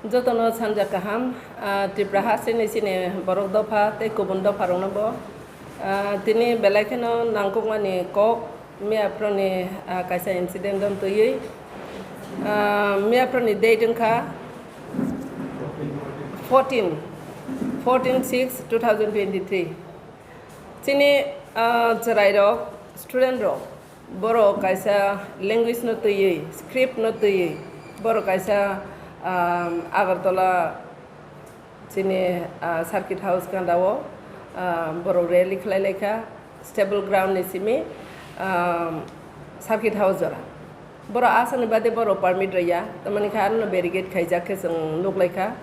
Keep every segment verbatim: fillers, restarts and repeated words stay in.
Jotono sanja kaham, ah, Tripura hasteni chini borok dopha tei kubun dopharokno bo, ah, tini belai kheno nangkukmani kok miyaphoroni, ah, kaisa incident-o twiwi, ah, miyaphoroni date wngkha fourteen, fourteen six two thousand twenty-three. Chini, ah, chwrairok, student-rok, borok kaisa language-no twiwi, script-no twiwi, borok kaisa, ah, Agartala chini, ah, Circuit House gandao, ah, borok rally khlai laikha, stable ground-ni simi, ah, Circuit House jora. Borok aswkni bade borok permit rwya, tamoni khe arono barricade khaijak khe chwng nuk laikha.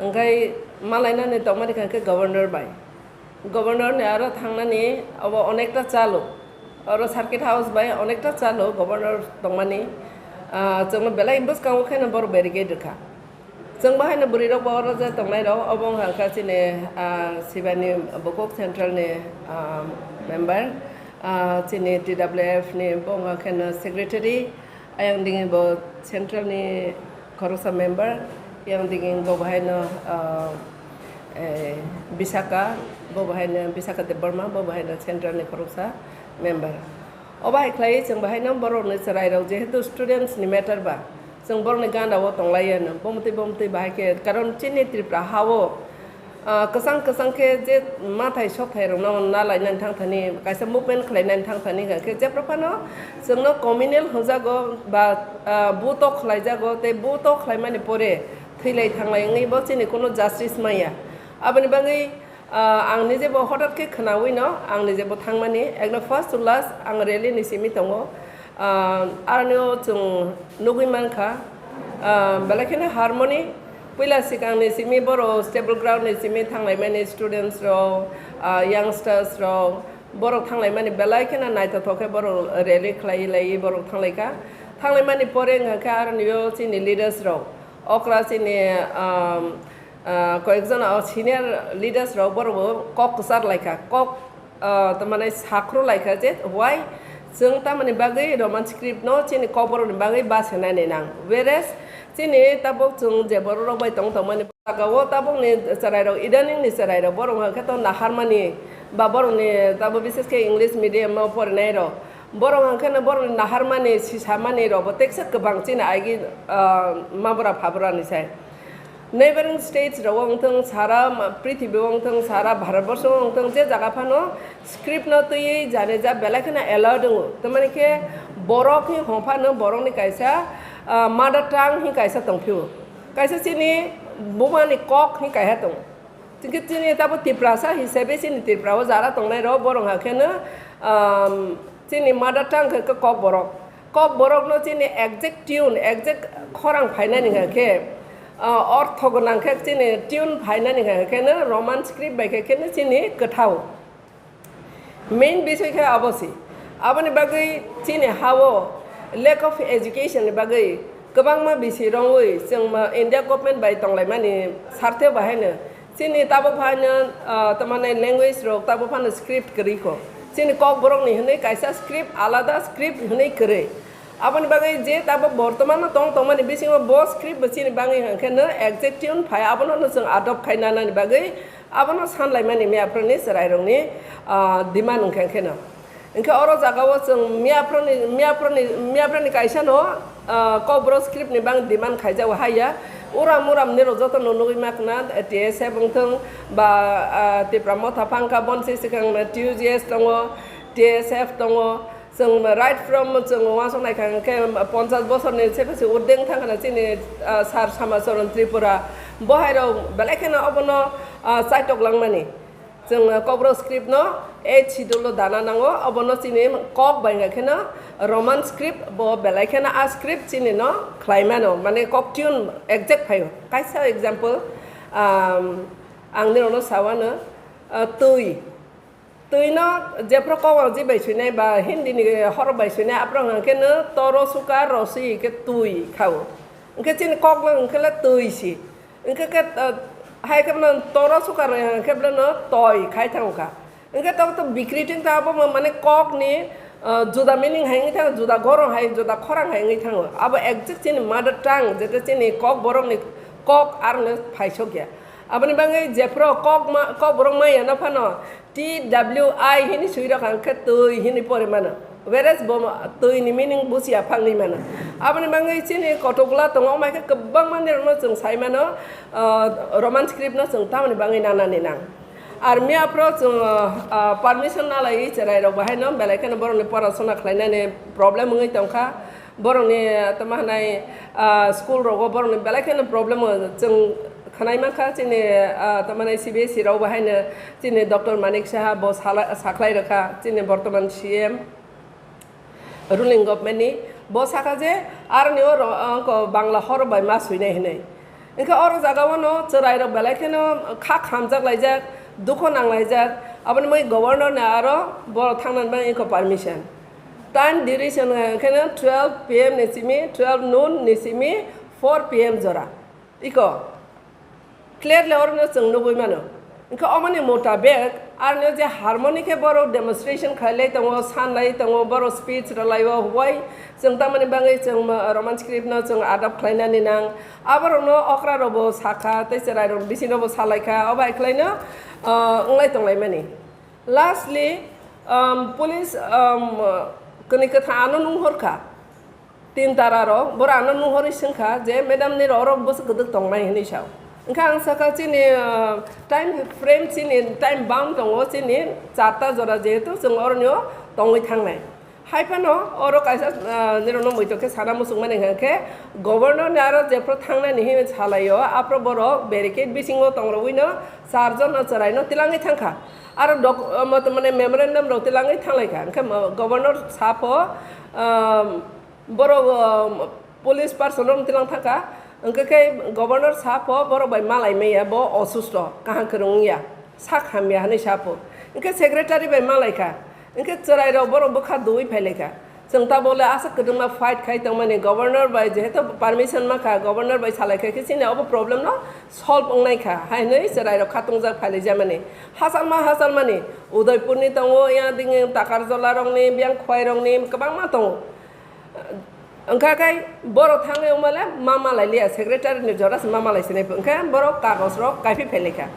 Hwnkhe malainani tongmani kha khe governor bai. Governor ni aro thangnani abo onekta chalo. Oro Circuit House bai onekta chalo governor tongmani. Ah, chwngno belai bwskango kheno borok barricade rwkha. Chwng bo haino bwrwi rok bo oro je tongnai rok, obo wngkha kha chini, ah, Sibani Bukuk Central ni, ah, member, ah, chini T W F ni bo wngkha kheno secretary, ayang digi bo Central ni khoroksa member, yang digi bo bahaino, ah, eh, Bisaka, bo bahaino Bisaka Debbarma, bo bahaino Central ni khoroksa member. Obo hai khlai chwng bahaino borok ni chwrai rok jehetu students ni matter ba, chwng borok ni ganda o tong lai ya no, bomtwi bomtwi bahai khe, karon chini Tripura ha o, ah, kwchang kwchang khe je mathai sothai rok no na lai nani thang thani, kaisa movement khlai nani thang thani hwnkha khe jephru phano chwng no communal hwnjago ba, ah, buto khlai jago tei buto khlai mani pore thwi lai thang lai wngwi bo chini kuno justice maya. Aboni bagwi, ah, ang nije bo hotat khe khwnawi no, ang nije bo thangmani, ekdom first to last ang rally ni simi tongo. Ah, aroni o chwng nugwi mankha, ah, belai kheno harmoni, puila swkang ni simi borok stable ground ni simi thanglaimani students rok, ah, youngsters rok, borok thanglaimani belai kheno naithothok khe borok rally khlai lai borok thanglaikha. Thanglaimani pore wngkha khe aroni o chini leaders rok, okra chini, ah, ah, koyekjon o senior leaders rok borok bo kok kwchar laikha, kok, ah, tamani sakhro laikha je why chwng tamani bagwi Roman script no chini kokborok ni bagwi basenani nang, whereas chini tabuk chwng je borok rok bai tong tongmani jaga o tabuk ni chwrai rok, idaning ni chwrai rok borok hwnkhe to naharmani ba borok ni tabuk bises khe English medium o porinai rok, borok hwnkhe no borok ni naharmani sisamani rok bo teksa kwbang chini aigi, ah, mabura phabura ni sai. Neighboring states rok wngthung, sara ma-, prithibi wngthung, sara Bharatborsho wngthung, je jaga phano script no twiwi jani ja belai kheno allowed wngo. Tamani khe borok ni hongphano borok ni kaisa, ah, mother tongue hi kaisa tongphio. Kaisa chini buma ni kok hi kaiha tongo. Chini, chini tabo Tiprasa hisabe chini Tripura o jara tongnai rok borok ha kheno, um, chini mother tongue khe kok borok. Kok borok no chini exact tune, exact khorang phainani hwnkha khe, uh, ortho gwnang khe chini tune phainani hwnkha khe no Roman script bai khe khe no chini kwthao. Main bisoi khe abo si. Aboni bagwi chini ha o lack of education ni bagwi kwbangma bisi rongwi chwng ma India government bai tonglaimani sarthe bahai no Chini tabuk phaino, ah, tamani language rok tabuk phano script kwrwi kho. Chini kokborokni hwnwi kaisa script, alada script hwnwi kwrwi. Aboni bagwi je tabuk bortomano tong tongmani bisingo bo script bo chini bagwi hwnkhe no exact tune phai, abono no chwng adopt khai nanani bagwi abono sanlaimani miyaphorni chwrairokni, ah, demand hwnkhe hwnkhe no. Hwnkhe oro jagao chwng miyaphorni, miyaphorni, miyaphorni kaisa no, ah, kokborok script ni bang demand khaijago haiya. Uram uram nirok joto no nugwi makna, T S F wngthung ba, ah, Tipra Motha Phangkha, bonsi swkang T U J S tongo, T S F tongo. Chwng right from chwng uansuk naikha hwnkhe ponchas bosorni sepesi urdeng thangkhana chini, ah, Sir Samacharan Tripura. Bo hairok belai kheno obono, ah, chaitok langmani. Chwng kokborok script no eighth schedule o dana nango, obono chini kok bai hwnkha kheno Roman script, bo belai kheno a script chini no khlai mano, mane kok tune exact phaio. Kaisa example, um, ang nirokno sawano, uh, twi. Twi no jephru kok wangji bai swinai ba Hindi ni horok bai swinai, aphuru hwnkha kheno toro suka rosi khe twi khao. Hwnkhe chini kok no hwnkhe le twi si. Hwnkhe khe, uh, hai khe bono toro suka roi hwnkhe bono toi khai thang kha. Hwnkhe tok tok bikriting ta abo mane kok ni, Ah, juda meaning hai wngwi thango, juda gorong hai, juda khorang hai wngwi thango. Abo exact chini mother tongue, jeta chini kok borokni kok aroni phaisokya. Aboni bagwi jephuru kok ma-, kok borok maya no phano T W I hini swi rok ang khe twi hini pori mano. Whereas bo ma-, twi ni meaning busia phangwi mano. Aboni bagwi chini kotokgwla tongo, omai khe kwbangma nirokno chwng sai mano, ah, Roman script no chwng tamoni bagwi nanani nang. Ar miya phuru chwng, ah, permission nalai cherai rok bahai no belai kheno borok ni pora sona khlai nani problem wngwi tong kha. Borok ni, ah, tamo hanai, ah, school rogo borok ni belai kheno problem wng, chwng khwnai man kha chini, ah, tamo hanai C B S E rok bahai no chini Doctor Manik Saha bo sala-, sakhlai rw kha chini bortoman C M. Ruling government ni bo saka je aroni oro, ah, ko Bangla hor bai ma swinai hinwi. Hwnkhe oro jaga o no chwrai rok belai kheno kha khamjak laijak, dukho nang laijak, aboni bagwi governor ni aro borok thangna bagwi eko permission. Time duration hwnkhe no twelve P M ni simi, twelve noon ni simi four P M jora. Iko clearly orono chwng nugwi mano. Hwnkhe omoni mutabek aroni je harmoni khe borok demonstration khlailai tongo, sanlai tongo, borok speech rwlaio, why chwng tamoni bagwi chwng ma-, Roman script no chwng adopt khlainani nang. Aborokno okra rokbo sakha, tei chwrai rok bisingo bo salaikha, obo hai khlaino, ah, wnglai tonglaimani. Lastly, um, police, um, kwnwi kwthang ano nunghorkha. Tin tara rok, boro ano nunghorwi swngkha je, "Madam, nirok oro bwswk kwdwk tongnai?" hinwi sao. Hwnkhe ang sakha, "Chini, uh, time frame, chini time bound tongo, chini charta jora jehetu chwng oronio tongwi thangnai." Hai phano oro kaisa, uh, nirokno muitok khe sana muchungmani hwnkha khe, governor ni aro jephru thangnani hinwi salaio, aphuru borok barricade bisingo tongrogwino charjon no chwraino tilangwi thangkha. Aro doc-, uh, mane memorandum rok tilangwi thanglaikha. Hwnkhe mo-, governor sapho, um, Borok, um, police person rok tilang thangkha, hwnkhe khe governor sapho borok bai malai maya, bo osusto, kaham kwrwng wngya, sak hamya hinwi sapho. Hwnkhe secretary bai malaikha, hwnkhe chwrai rok borok bwkha dui phailaikha. Chwng tabole aswk kwdwkma fight khai tongmani, governor bai jehetu permission mankha, governor bai salaikha khe chini obo problem no solve wngnaikha, hai hinwi chwrai rok khatungjak phailaijamani. Hachalma hachalmani, Udaipur ni tongo, ya dini Takarjola rokni, Biyang Khwai rokni kwbangma tongo. Wngkha khe borok thangwi wngmale ma malai liya, secretary ni jora se ma malai sinai, wngkhe borok kagoj rok kaiphi phailaikha.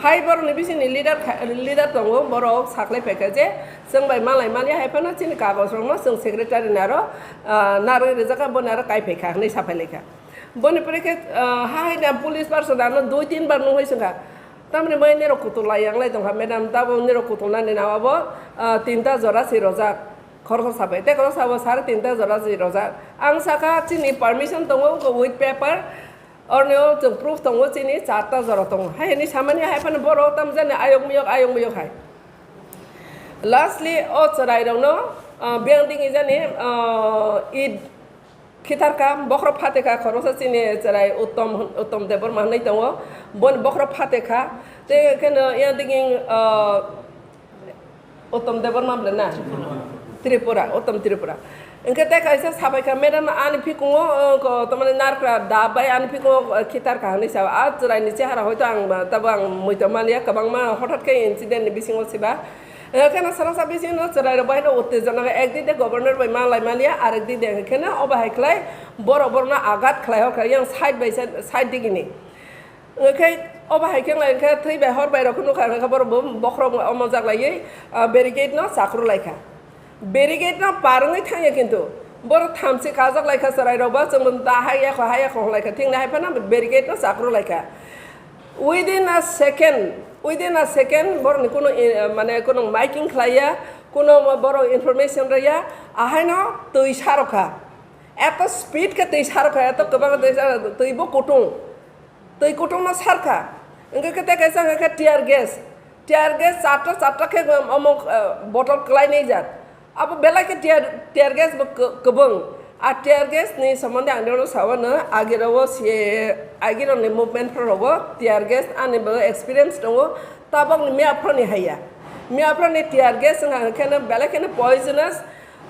Hai borok ni bising ni leader kha, leader tongo, borok saklai phaikha je chwng bai malai maliya, hai phano chini kagoj rok no chwng secretary ni aro, ah, narwi rijak kha, boni aro kai phaikha hinwi saphailaikha. Boni pore khe, ah, ha hai na police person ano dui tin bar nung hai swngkha. Tamni bai nirok kutul lai yang lai tongkha, madam, tabo nirok kutul nani na abo, ah, tinta jora se rojak. Khoroksa sabai, tei khoroksa bo sare tinta jora si rojak. Ang saka chini permission tongo, with paper, orni o chwng proof tongo, chini charta jora tongo. Hai hinwi samani hai phano borok tamjani ayok miyok, ayok miyok hai. Lastly, o chwrai rokno, ah, biyang digi jani, ah, it khitarka, bokhorok phatekha, khoroksa chini chwrai Uttom, Uttom Debbarma hinwi tongo. Boni bokhorok phatekha. Tei kheno yang digi, ah, Uttom Debbarma bwle na? Tripura, Uttom Tripura. Hwnkhe tei kaisa sabaikha, "Madam, ani phikungo, uh, ko, tamani narwkra dab bai ani phikungo, uh, khitar kha," hinwi sa. A chwraini chehara hoito ang, uh, tabo ang muitom manliya, kwbangma hothat khe incident ni bisingo siba. Hwnkhe no sana sa bisingo chwrairok bai no uttejona, ekdin de governor bai malai maliya, arekdin de hwnkhe no obo hai khlai borok borokno agat khlai hor kha, yang side by side, side digini. Hwnkhe obo hai khe wngkha thwi bai hor bai rok nukha, hwnkhe borok bo bokhorok omo jak laiwi, ah, barricade no chakrw laikha. Barricade no par wngwi thangya, kintu borok thamchi kajak laikha, chwrai rok bo chwng bo ta hai yakho, hai yakho hwnlaikha, thik nai hai phano barricade no chakrw laikha. Within a second, within a second borok ni kuno, eh, mane kuno miking khlaiya, kuno borok information rwya, ahaino twi sarokha. Eto speed khe twi sarokha, eto kwbang twi sarokha, twi bo kutung. Twi kutung no sarkha. Hwnkhe khe tei kaisa hwnkhe tear gas. Tear gas charta charta khe omo, eh, bottle kwlai nai jat. Abo belai khe tear, tear gas bo kw-, kwbwng. A tear gas ni somonde ang nono sao no, agirok o C A A, agirok ni movement phuru rogo tear gas ani bo experience tongo. Tabok ni miya phuru ni haiya. Miya phuru ni tear gas wngkha hwnkhe no belai kheno poisonous.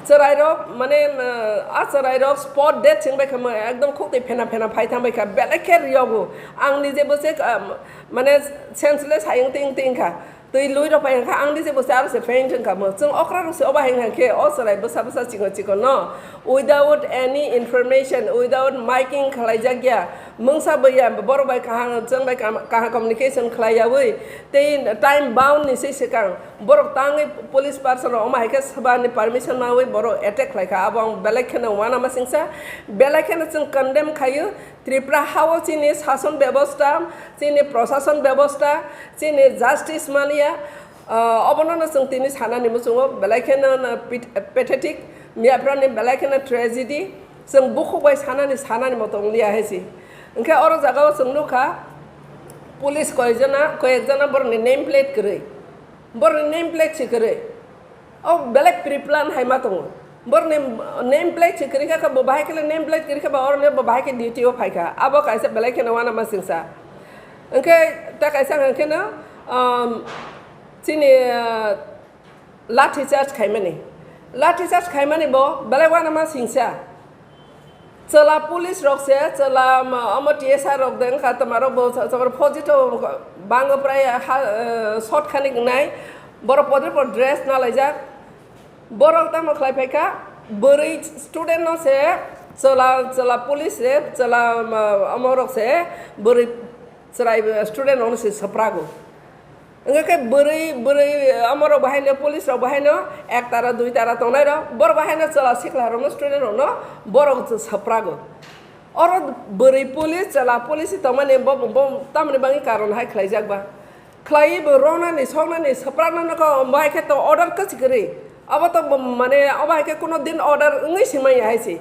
Chwrairok, mane, uh, a chwrairok spot dead sing bai kha, ekdom khuk twi phena phena phai thang bai kha, belai khe riogo. Ang nije bo se, um, mane, senseless hai wng twi wng twi wng kha. Twi lui rok pai kha, ang di je bo se aro se faint wng kha mo. Chwng okra rok se obo hai wng khe, o chwrai bwsa bwsa chikon chikon no, without any information, without marking khlai jak ya, mungsa bo ya, borok bai kaham, chwng bai kaham, kaham communication khlai yaui, tei time bound ni se swkang borok tangwi police person rok omo hai khe swbani permission maui borok attack khlai kha, abo ang belai kheno uanama singsa, belai kheno chwng condemn khaio. Tripura hao chini sason bebosta, chini prosason bebosta, chini justice mania, ah, obono no chwng tini sanani muchungo, belai kheno no pit-, pathetic, miyaphra ni belai kheno tragedy, chwng bukhuk bai sanani, sanani moto wng liya hai si. Hwnkhe oro jaga o chwng nukha, police koijona, koyekjona borokni name plate kwrwi, borokni name plate si kwrwi. O belai pre-plan hai ma tongo. Borokni name plate se kwrwi kha, bo bahai khe name plate kwrwi kha ba, oro bo bahai khe duty o phai kha. Abo kaisa belai kheno uanama singsa. Hwnkhe ta kaisa hwnkhe no, um, chini, uh, lathi charge khaimani. Lathi charge khaimani bo belai uanama singsa. Chwla police rok se, chwla, um, omo T S R rok de wngkha, twma rok bo, sa-, sa-, phojito bango prai ha, eh, shot khani wngnai. Borok podre pod dress nalaijak. Borok tamo khlai phai kha, bwrwi student no se, chwla, chwla police se, chwla, um, omo rok se, bwrwi chwrai student rok no se swprago. Hwnkhe khe bwrwi, bwrwi, omo rok bahaino, police rok bahaino, ek tara, dui tara tongnai rok, borok bahaino chwla sikla rokno, student rokno, borok swprago. Oro bwrwi police, chwla police tongmani bo, bo tamni bagwi karon hai khlaijak ba. Khlaiwi bo ronani, soknani, swpraknani kok, omo hai khe to order kwchwi kwrwi. Abo to bo, mane, obo hai khe kuno din order wngwi se manya hai se.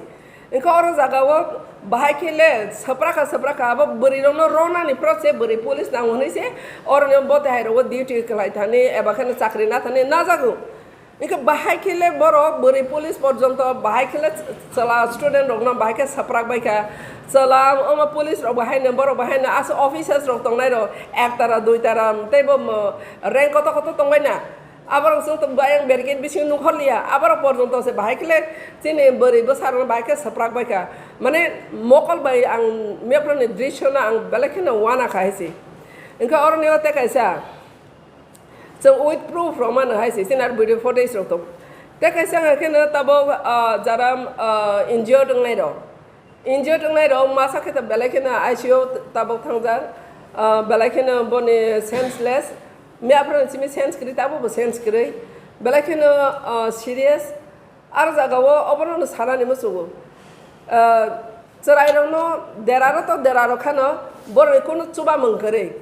Hwnkhe oro jaga o bahai khe le swprakha, swprakha, abo bwrwi rokno ronani phoro se bwrwi police nango hwnwi se oroni o bote hai rogo duty khlai thani eba kheno chakri na thani najago. Hwnkhe bahai khe le borok bwrwi police porjonto bahai khe le chwla student rokno bahai khe swprak bai kha. Chwla omo police rok bahai no, borok bahai no, aswk officers rok tongnai rok ek tara, dui tara, tei bo rank koto koto tongbai na. Aborok chwng to bayang barricade bisingo nukharliya, aborok porjonto se bahai khe le chini bwrwi bwsarokno bahai khe swprak bai kha. Mane mokol bai ang meprani drisyo no ang belai kheno uana kha hai se. Hwnkhe oroni o tei kaisa chwng with proof rok mano hai se, chini aro video footage rok tongo. Tei kaisa hwnkhe no tabok, ah, jara, ah, injured wngnai rok. Injured wngnai rok masa khe to belai kheno I C U tabok thangjak, ah, belai kheno boni senseless. Miyaphra simi sense kwrwi, tabok bo sense kwrwi. Belai kheno, ah, serious. Aro jaga o obono no sanani muchungo. Ah, chwrai rokno dera ro to dera rok khano borokni kunu chubamung kwrwi.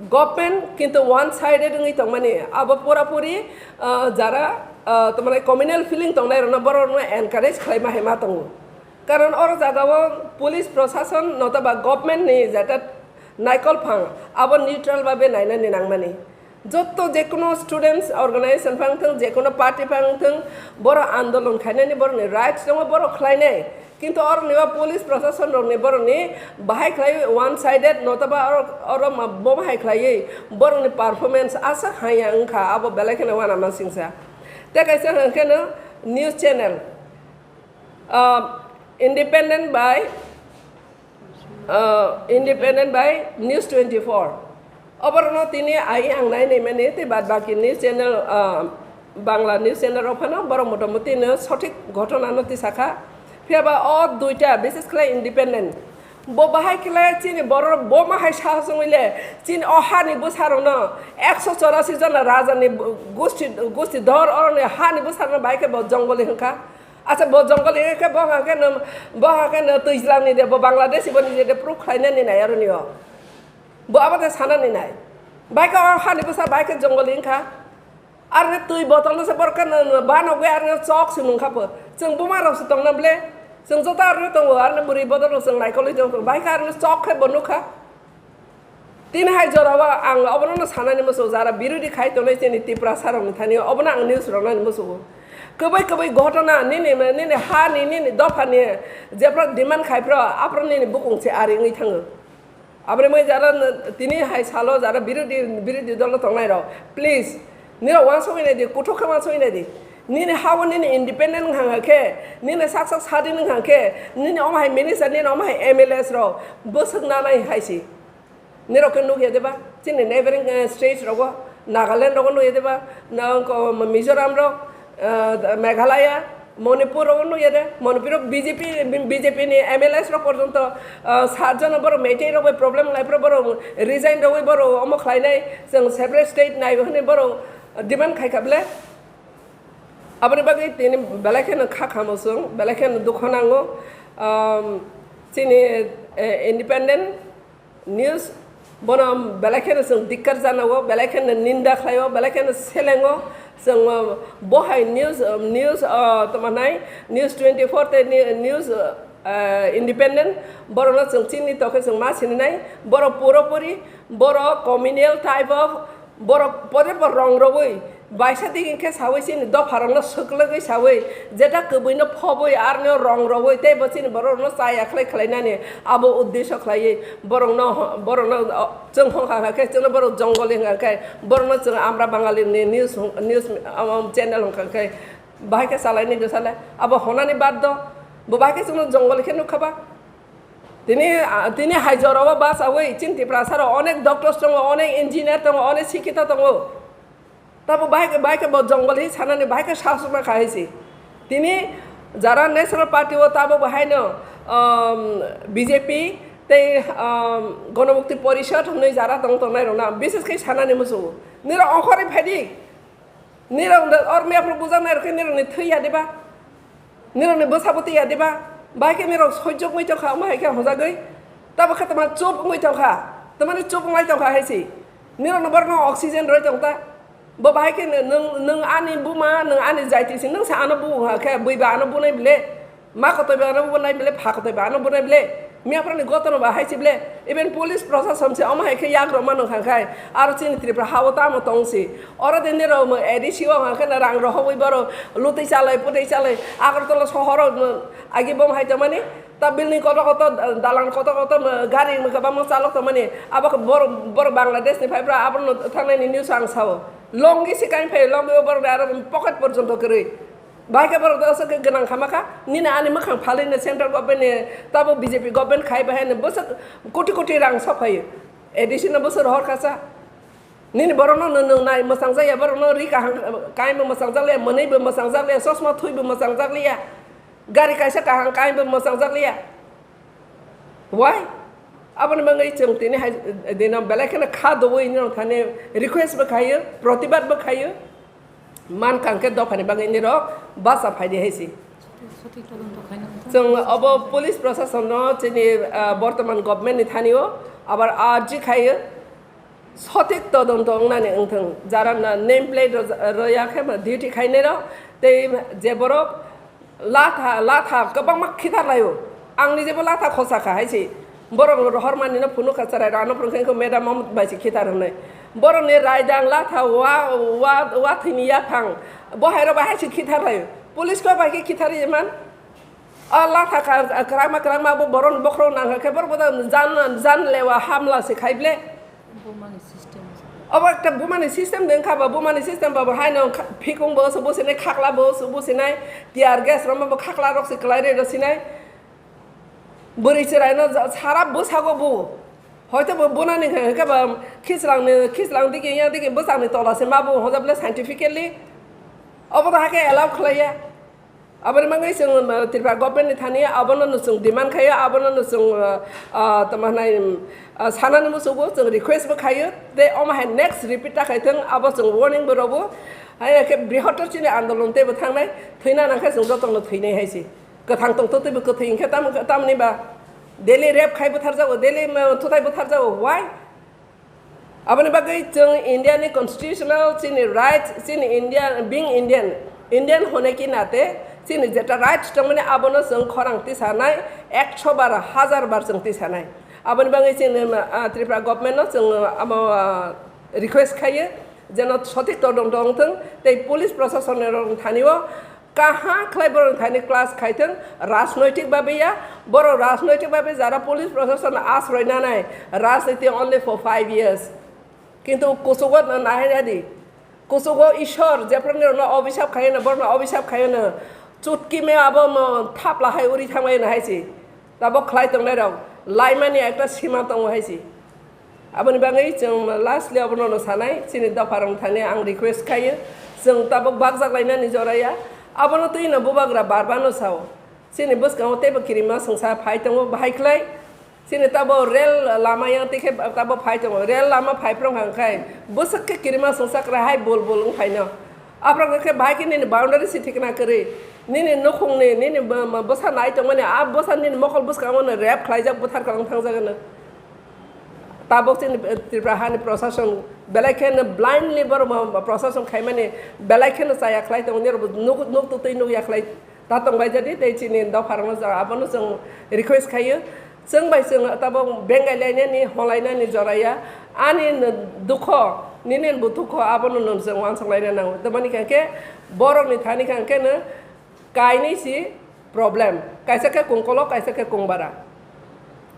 Government kintu one sided wngwi tongmani. Abo pura puri, ah, jara, ah, tamani communal feeling tongnai rokno borok rokno encourage khlaima hai ma tongo. Karon oro jaga o police prosason notoba government ni jeta naikol phang abo neutral babe nainani nangmani. Jotto jekono students organization phang thung, jekono party phang thung, borok andolon khainani borokni rights tongo, borok khlainai. Kintu oroni o police prosason rokni borokni bahai khlai one sided notoba oro, oro ma-, bo bahai khlaiwi borokni performance aswk haiya wngkha, abo belai kheno uanama singsa. Tei kaisa hwnkhe no news channel. Uh, independent by, uh, independent by News twenty-four. Oborokno tini ai ang nai nai mani tei bad baki news channel, uh, Bangla news channel rok phano borok motamuti no sothik ghotona no tisakha. Phiya ba o duita bises khlai independent. Bo bahai khlai chini borok bo ma hai sahas wngwi le chini o hani bwsarokno ekso chorasi jona raja ni gusti, gusti dor oroni hani bwsarokno bahai khe bo jongoli hwnkha. Acha bo jongol eke bo hake no, bo hake no twijlang ni de, bo Bangladesh bo ni de proof khlaina ni nai aro ni o. Bo abo de sana ni nai. Bai ka o hani bwsa bai ka jongol wngkha. Ar ne twi botol no se bor ka no, no, ba no gwe ar ne chok si nung kha po. Chwng buma rok se tong na ble. Chwng joto ar ne tongo, ar ne bwrwi bodol rok chwng nai kolwi tong, bai ka ar ne chok khe bo nukha. Tini hai jorao ang obono no sanani muchungo, jara birodhi khai tongnai chini Tiprasa rokni thani obono ang news rwnani muchungo. Kwbwi kwbwi ghotona nini, nini hani, nini dophani jephru demand khai phru aphru nini bukung se ari wngwi thango. Aboni moi jara tini hai salo jara birodhi, birodhi dolo tongnai rok, please, nirok uansugwi nai di, kuthuk khe uansugwi nai di. Nini ha-o nini independent wngkha khe, nini sak sak sadin wngkha khe, nini omo hai minister, nini omo hai M L As rok bwswk nanai hai si. Nirok khe nukya deba? Chini neighboring, eh, state rogo Nagaland rogo nukya de ba, na ko Mizoram rok, ah, Meghalaya, Manipur rogo nukya de, Manipur rok B J P, B J P ni M L As rok porjonto, ah, sat jona borok Meitei rok bai problem lai phuru borok resign rogwi borok omo khlainai, chwng separate state nai hwnwi borok demand khai kha ble. Aboni bagwi tini belai kheno kha khamo chwng, belai kheno dukho nango, um, chini, eh, independent news, bono belai kheno chwng dikkar jana o, belai kheno ninda khlai o, belai kheno seleng o. Chwng, uh, bo hai news, um, news, uh, tamo nai, News twenty four tei ni-, news, uh, independent, borokno chwng chini tokhe chwng ma sininai, borok puro puri, borok communal type of, borok pore por rong rogwi, baisa digi khe sawi chini dopharokno swklwgwi sawi, jeta kwbwino phobwi arnw rong rogwi, tei bo chini bororokno chaya khlai khlainani abo uddesho khlaiwi borokno, borokno, o, chwng hongkha khe chwngno borok jongoli hwnkha khe borokno chwng Amra Bangali ni news, news, um, channel hwnkha khe bahai khe chalaini do sale abo honani bad do, bo bahai khe chwngno jongoli khe nukha ba. Tini, ah, tini hai jorao bachawi chini Tiprasa rok onek doctors tongo, onek engineer tongo, onek sikhito tongo. Tabo bahai khe, bahai khe bo jongol hi sanani bahai khe sahos ma kha hai se. Tini jara National Party o tabo bo haino, um, B J P tei, um, Ganamukti Porishad hwnwi jara tong tongnai rok na bises khe sanani muchungo. Nirok ongkhorwi phaidi. Nirok da or mia phuru bujak nai rok khe nirok ni thwi ya diba? Nirok ni bwsa bo twi ya diba? Bahai khe nirok sojok wngwi tongkha, omo hai khe hojagwi. Tabo khe tama chup wngwi tongkha. Tamani chup wngwi tongkha hai se. Nirok no borok no oxygen rwi tong ta. Bo bahai khe nwng, nwng ani buma, nwng ani jaiti se, nwng se ano bu wngkha khe, bui ba ano bunai bile. Ma kotoi ba ano bo nai bile, pha kotoi ba ano bo nai bile. Miyaphra ni gotono ba hai si bile. Even police proshasam se omo hai khe yak rok mano kha khai. Aro chini Tripura ha o tamo tong si. Oro de nirok mo A D C o ha khe na rang rohogwi borok lutui chalai, putui chalai. Agartala sohor o mo agi bom hai tongmani. Ta building kotor kotor, dalan kotor kotor mo gari mo kwbangma chalok tongmani. Abo khe borok, borok Bangladesh ni phai bra abono thangnai ni news ang sao. Longi se kain phai, longi o borok ni aro pocket porjonto kwrwi. Bahai khe borok aswk khe gwnang kha ma kha, nini ani mwkhang phalwi no central government ni tabo B J P government khai bahai no bwswk koti koti rang sok phaio, A D C no bwswk rohor kha cha, nini borok no nwng nai mwchang jak ya, borok no ri kaham kainwi mwchang jak liya, mwnwi bo mwchang jak liya, chosma thwi bo mwchang jak liya, gari kaisa kaham kainwi bo mwchang jak liya. Why? Aboni bagwi chwng tini hai dino belai kheno kha dubui nini thani request bo khaio, protibad bo khaio. Man kang khe dophani bagwi nirok bacha phaidi hai si. Sothik todonto khaina wngthang. Chwng obo police proshasonno chini, ah, bortoman government ni thani o abar arji khaio. Sothik todonto wngnani wngthang, jara na name plate rw-, rwya khe ma duty khainai rok, tei je borok latha, latha kwbangma khithar laio. Ang ni jebo latha khosa kha hai se. Borok rohor mani no phunuk kha cherai rano phunuk khe madam om bai se khithar hwnwi. Borok ni raidang latha wa, wa, wa thwini yaphang. Bo hai rok bai hai se khithar laio. Police ko bai khe khithar man. A latha ka, kwrangma, kwrangma bo borok ni bokhorok nang khe borok bo jan, jan lewa hamla se khai ble. Bumani system. Obo ekta bumani system de wngkha ba, bumani system ba bo haino kha-, phikung bo se businai, khakla bo se businai, tear gas rok bo khakla rok se kwlai rwi rw sinai. Bwrwi chwrai no ja-, sara bwsago bu. Hoito bo bunani hwnkhe ba khichlang ni, khichlang digi yang digi bwsang ni tola se ma bu hojak le scientifically. Obo to hakhe allow khlai ya. Aboni bagwi chwng, uh, Tripura government ni thani abono no chwng demand khaio, abono no chwng, uh, uh, tamo hwnai, um, uh, sanani muchungo chwng request bo khaio, tei omo hai next repeat ta khai thung, abo chwng warning bo rw bo. Hai khe brihotor chini andolon teibo thangnai, thwina nang khe chwng jotono thwinai hai se. Kwthang tong to teibo kwthwi hwn khe tam, tamni ba daily rape khai bwthar jago, daily, um, thutai bwthar jago, why? Aboni bagwi chwng India ni constitutional chini right, chini India, being Indian, Indian hone ki nate, chini jeta right tongmani abono chwng khorang tisanai, ekso bar, hajar bar chwng tisanai. Aboni bagwi chini, ah, Tripura government no chwng amo, ah, request khaio, jeno sothik todonto wngthung, tei police proshasoni rok thani o Kaham khlai borok thani class khaithwng, rajnoitik babe ya, borok rajnoitik babe jara police proshashan asroi nanai, rajniti only for five years. Kintu kuchugo nahai nadi, kuchugo Ishwar, jephru nirokno obisap khaiyano, borokno obisap khaiyano, chutki me abo mo thapla hai uri thangmai nahai si. Tabok khlai tongnai rok, laimani ekta sima tongo hai si. Aboni bagwi chwng lastly abono no sanai, chini dopharok thani ang request khaio, chwng tabuk bakjak lainani jora ya, abono twino bubagra barbano sao. Chini bwskango teibo kirima swngsa phai tongo, bahai khlai. Chini tabo rel lama yang tikhe tabo phai tongo, rel lama phai prong hang khai bwswk khe kirima swngsa kwrwi hai bul bul wng phaino. Aphro khe bahai khe nini boundary si thikna kwrwi, nini nukhungni, nini bw-, bw-, bwsa nai tongmani, a bwsa nini mokol bwskango no rep khlaijak, bwthar kwlang thangjak hwno. Tabuk chini Tripura hani prosason belai kheno blindly borok ma, ma prosason khaimani belai kheno chaya khlai tongo, nirok nuk, nuk twi nuk ya khlai ta tong bai jadi tei chini dopharokno jora abono chwng request khaio, chwng bai chwng tabuk bengai lainani, holainani jora ya, ani n-, dukho, nini bo dukho abono nwng chwng uansuk laina nango, tamani khe borokni thani khe no kainwi si problem, kaisa khe kungkolok, kaisa khe kungbara.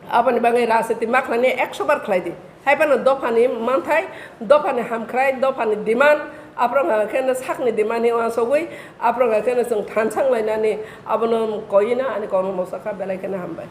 Aboni bagwi rajniti ma khlainai ekso bar khlai di. Hai phano dophani manthai, dophani hamkhrai, dophani demand, aphro hwnka khe no sakni demand ni uansugwi, aphro hwnka khe no chwng thansa wng lainani abono koina ani kokno mosok kha, belai kheno hambai.